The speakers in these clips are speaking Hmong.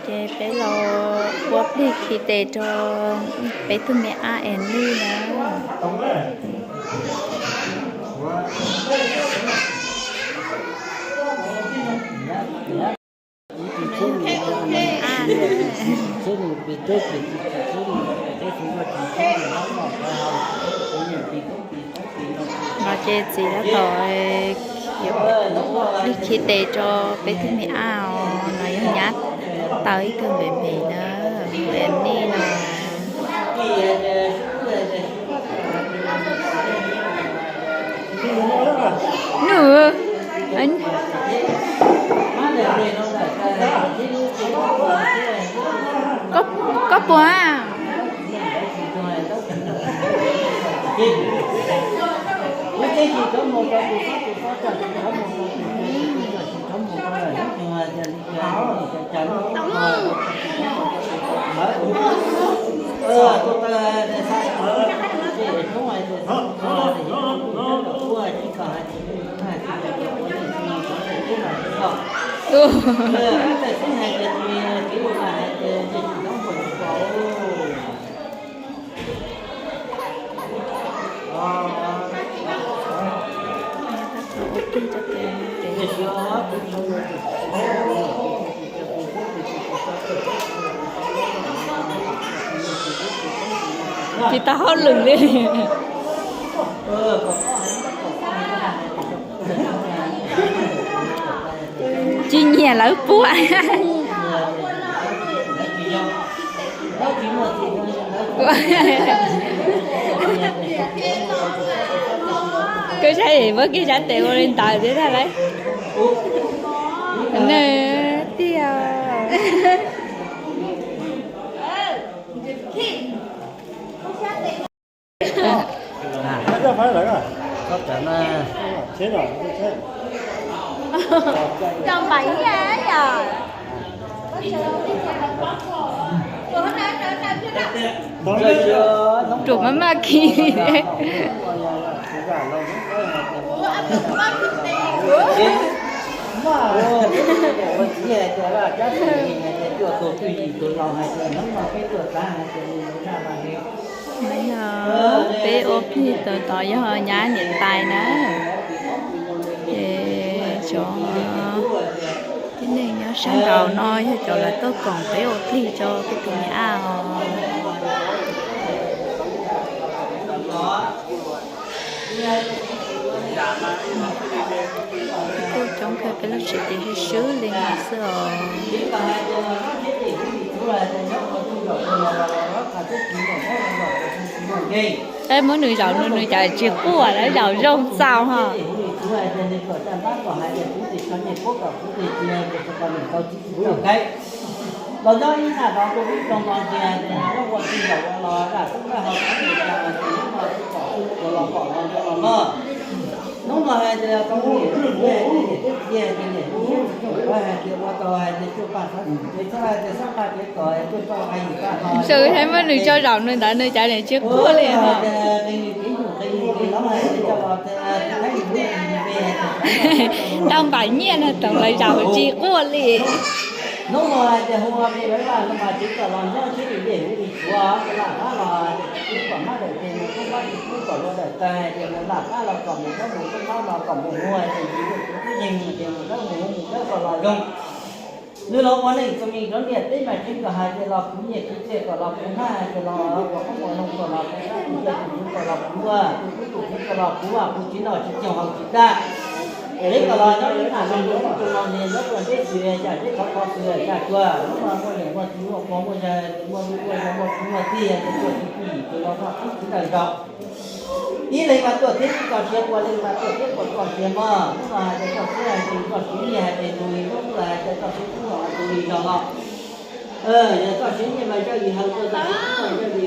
Ces peb los ua plig khi tes rau peb tug me ab Es Nij na. No ces txiv tab tom yuav ua plig khi tes rau peb tug me ab os, no yog nyab taw ib tug npem npem na, Es Nij no. Nws, koj puas? Tsis tau hauj lwm li. Tsis nyiam lawv puag. Koj saib muab kiag sab tes ua li ntawd thiab tag lauj. Nws tiag. Ruam maj maj khi. Yog peb ua plig tau tod yog nyab niam tais na, ces cov tib neeg nyob sab nraud no yog cov lawv tuaj koom peb ua plig rau peb tus me ab os. Kuj coob kawg, peb lub tsev ces swb swb li no xwb os. Peb muab nws zaum no nws cas tsis quaj, lawv zaum zoo txaus ho. Los nyob ib nta rov tua ib rooj no ntsia ces lub ua tij zaum ua los daj xub daj ho mus cas ces hnub no twb pom ua los pom los ntawd los loj. Hnub no hais tias tau niam tub txiv hais tias niam tub txiv hais tias ua tau hais tias cuaj paj xab tsis txawj hais tias xab paj kev kom cuaj paj hais yim paj ho. Saib muab nws tso zaum nws ntawd nws cas niam tsis quaj li ho. Tau npaum nyiaj no thaum lawv zaum tsis quaj li. Hnub no hais tias hu ua li lawv vaj no mas tsis kom los nyob sib li dej huv li tshuav, lam qab los hais tias tsis kom mab daim tes mus tub mab, tsis kom luag daim taw hais tias mus lam qab los kom mus dawb mus tub mab los kom mus huv hais tias ntsis yuj kuv tub yeeg hais tias mus dawb mus huv mus dawb kom los zoo. Nws los ua neej txom nyem rov niam teb mas tsis kom hais tias los kuv nyiaj kuv txiaj kom los kuv hnab hais tias los ua qoob ua loo kom los kuv tab kuv cia kuv kuv kom los kuv ua, kuv kuv tus kuv kom los kuv ua, kuv tsis noj tsis cog haus tsis tag. Peb kom los nyob ib nta no tus no nyob rau deb xwm yam deb khov kho xwm yam cuag, hnub no muaj niam muaj txiv muaj pog muaj yawg muaj tub muaj ntxhais muaj kwv muaj tij, tus tuaj tsis txij tus los noj qab txiv daws zaum. Ib leeg mas tuaj thiab txoj sia, ua leeg mas tuaj thiab ua txoj sia mog. Hnub no hais tias txoj sia hais tias txoj sia, hais tias tus li hnub, hais tias txoj sia hnub no tus li zog los. Yog txoj sia nyiaj mas zaj li hawv, txoj sia nyiaj mas zaj li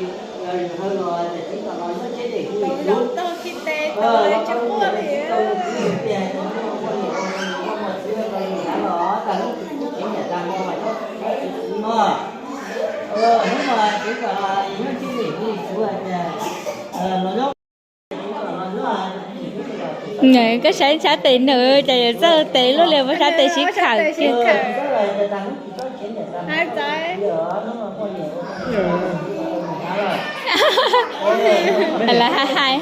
hawv los hais tias tsis kom los nyob tsheb dej huv li tshuav. Tau li tsis tau li tsis tau li tsis tau li hais tias muaj muaj niam muaj txiv tau li ntawd los tag hnub tsis pub tsev nyiaj tag nrho mas txhob txwv mog. Hnub no tsis kom nyob tsheb dej huv li tshuav hais tias los nyob Koj saib sab tes nws ces yuav txawj tes luaj li, muab sab tes sib khawm kiag. Lawv hais hais.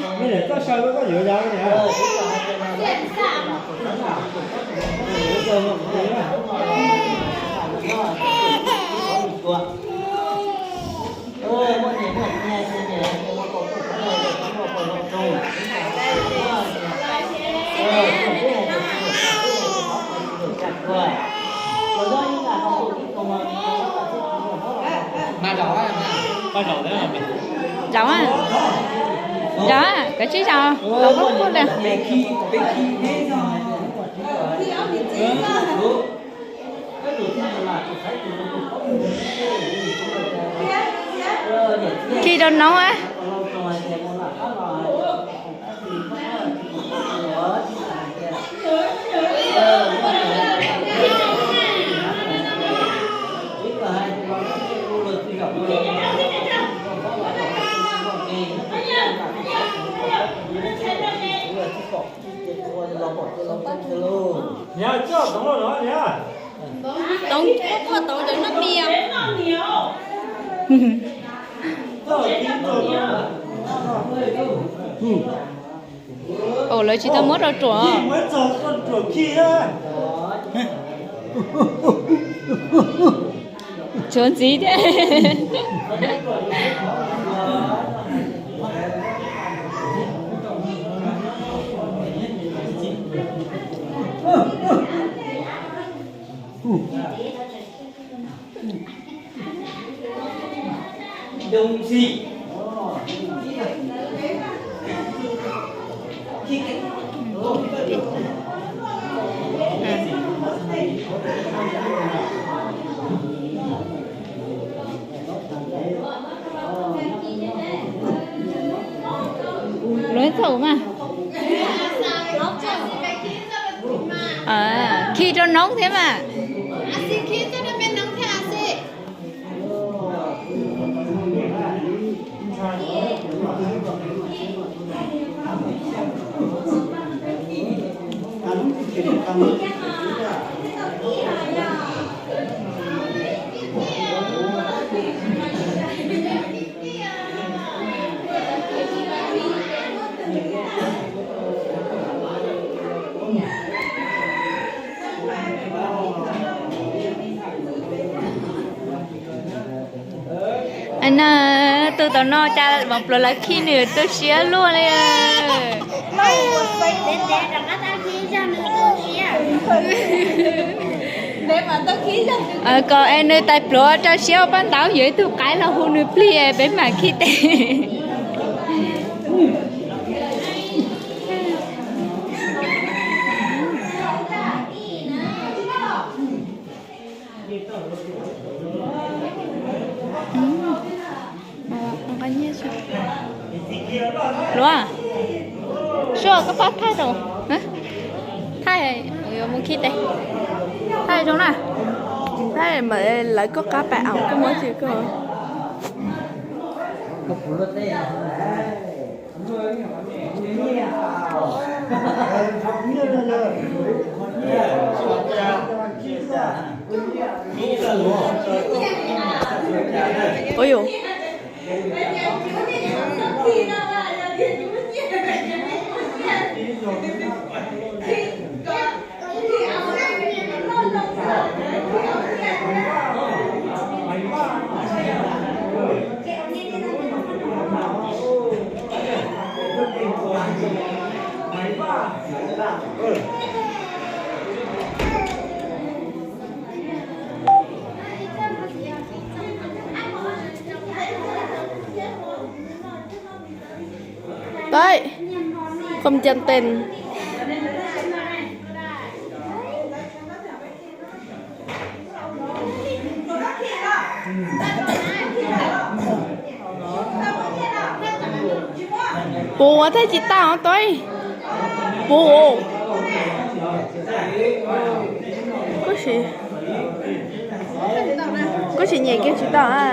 Zaum, zaum, koj tsis zaum los kub kub li. Khi rau noob. Toov, toov cov noj mis. Ua lawv tsis tau muab rau ruam. Tshuav ntxiv thiab. Lov txaum mas. Khi rau noob thiab mas. Aw, na, tus tau no cas mos pluav lawv khi nws tu siab luaj li. Kom es nws tais pluav rau siab ua paj ntaub yuav ib tug qaib los hu nws plig peb mam khi tes. Luav, Suav koj pab thaij rau, thaij, yuav mus khi tes, thaij zoo na, thaij mam lawv koj qab pais aus koj muab tsis koj. Ua yus. Đấy, không chân tình. Puv ua thiaj tsis tag os Tuav. Puv. Kuv sim, kuv sim nyem kiag tsis tau a.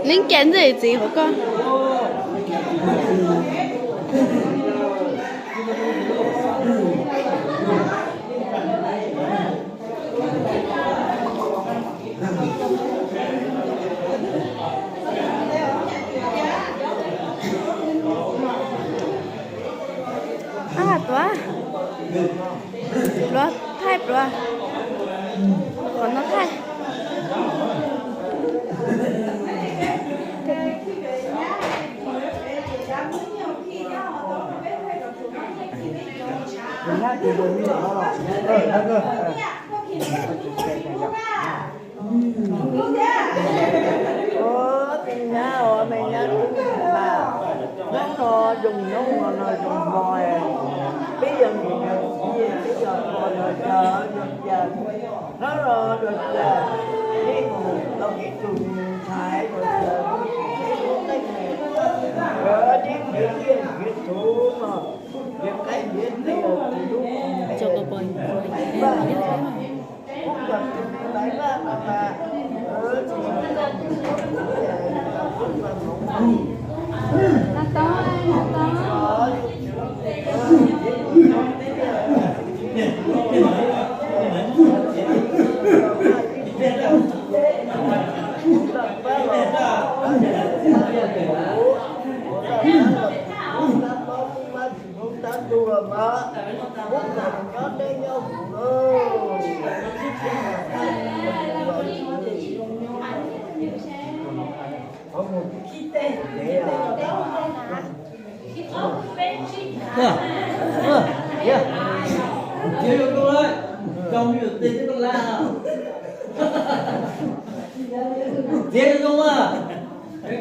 Neb cas ntxim txiv hauv koj. Ab, tuav. Pluav thaij pluav. Qhov no thaij. Ua, me nyab, ua me nyab, hnub no zoo, hnub no zoo hmo, peb yog niam yog txiv, peb yog pog yog yawg, yog yawg, hnub no yog yawg, peb mus tau ib tug ntxhais, yog yawg, peb mus tau ib tug ntxhais, yog peb mus tau ib tug ntxhais, yog qaib ntiav tias tus lub,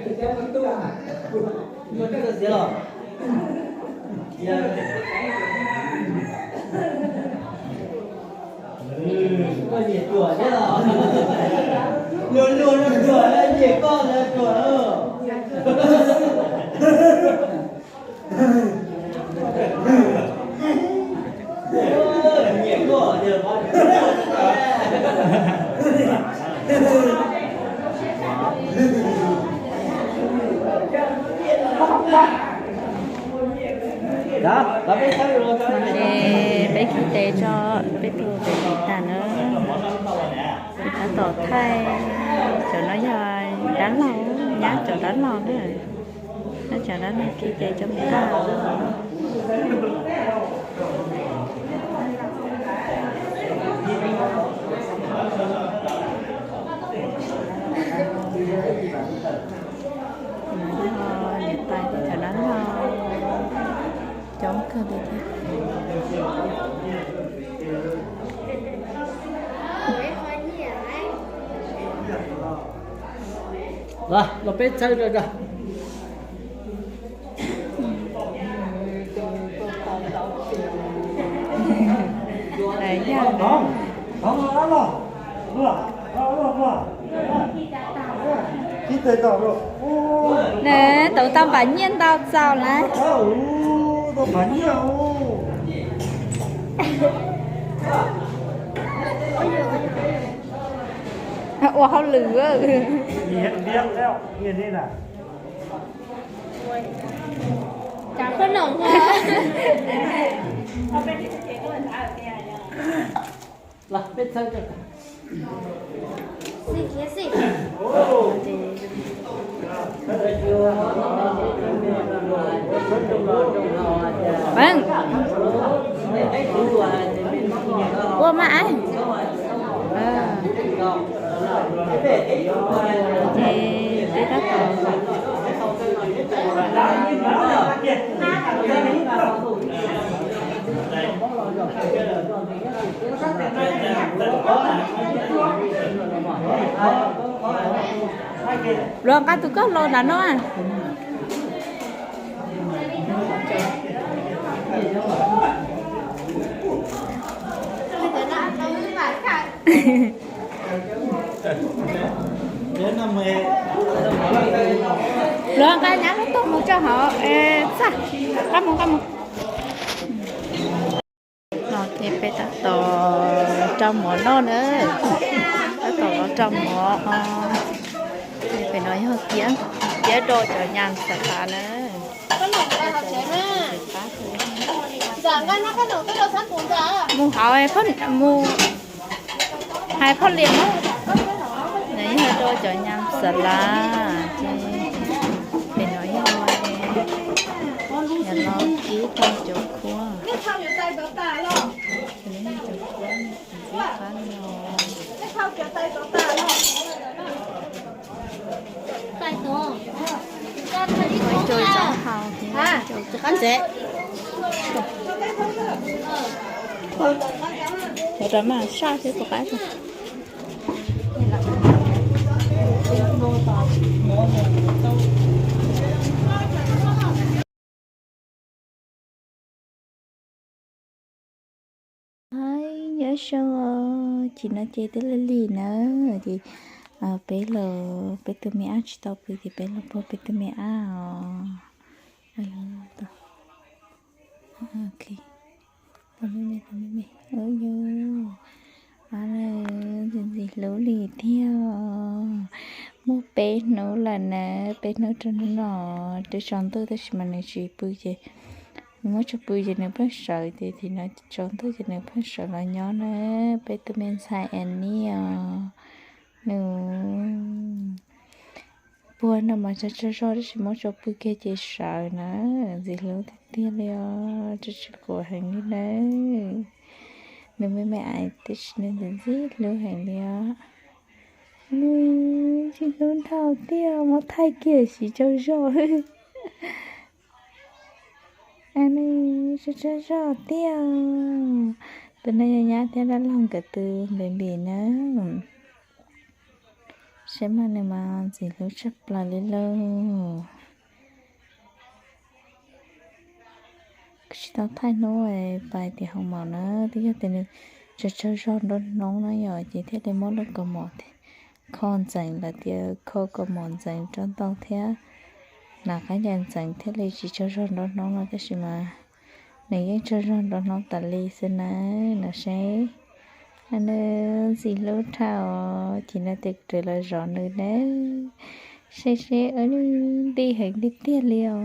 Txiav zoo zoo a. Koj nyiam ruam thiab los? Luag luag no ruam, nyiam koj ntawd ruam na. Ces peb khi tes tso peb tug baby tas na, tab tom thaij cov no yog dab laug, nyab cov dab laug na. Nyab cov dab laug khi tes cov mus tag. Niam tais cov dab laug coob kawg li thiab. Los peb txhawb rau. Nws tau tau npam nyiaj ntau txaus lawm. Ua hauj lwm. Ua mas. Ces peb tab tom Luag nqa tus koj los nram no. Luag nqa nyab lub tuaj mus rau hauv txaj. Qab mus, qab mus. No ces peb tab tom rau mov noj na. Tab tom los rau mov. Pem no yog tiab, tiab rau cov nyas xav tas na. Mus hauv, mus hais phauj Liam na. Nws yog rau cov nyas xav tas ces pem no yog, yog los kib tau cov khuab. Ua rau mas saj xwb tus qab. Hais nyob zoo, ces no ces twb lig lig na, ces peb los, peb tus me ab tsis tau pw ces peb los puag peb tus me ab os. Tus me me, tus me me, ub yus, ntxim ntxim hlub li thiab. Muaj peb hnub lawm na, peb hnub rau hnub no twb tsaus ntuj tab sis mas nws tsis pw ces nws muab tso pw ces nws pheej sawv ces, ces no tsaus ntuj ces nws pheej sawv los nyob na. Peb tus me ntxhais Annie os, nws puag no mas tsaug tsaug zog tab sis muab tso pw kiag ces sawv na, ntxim hlub tiag tiag li os, tsis tsis quav heev li nawb. Nws me me ais tab sis nws ntxim ntxim hlub heev li os. Nws tsis hlub dhau tiag, muab thaij kiag tsis tsaug zog. Nws tsis tsaug zog tiag. Tus no yog nyab thiab dab laug nkawd tus baby na. Saib mas nws mas ntxim hlub tshaj plaws li lauj. Tsis tau thaij hnub pais tiav hoo maum na, twb yog tias nws tsaug tsaug zog nruab hnub no yom, ces thiaj li muab lub kaus mom kho ntxeev lawm, tias kho kaus mom ntxeev rau ntau thiab, hnav qab ncaws ntxeev thiaj li tsis tsaug zog nruab hnub no, tab sis mas nws yeej tsaug zog nruab hnub tas li xwb na. No seb, nws ntxim hlub dhau os, ces no ces kuv rov los zov nws na. Seb seb, nws nti heev tiag tiag li os.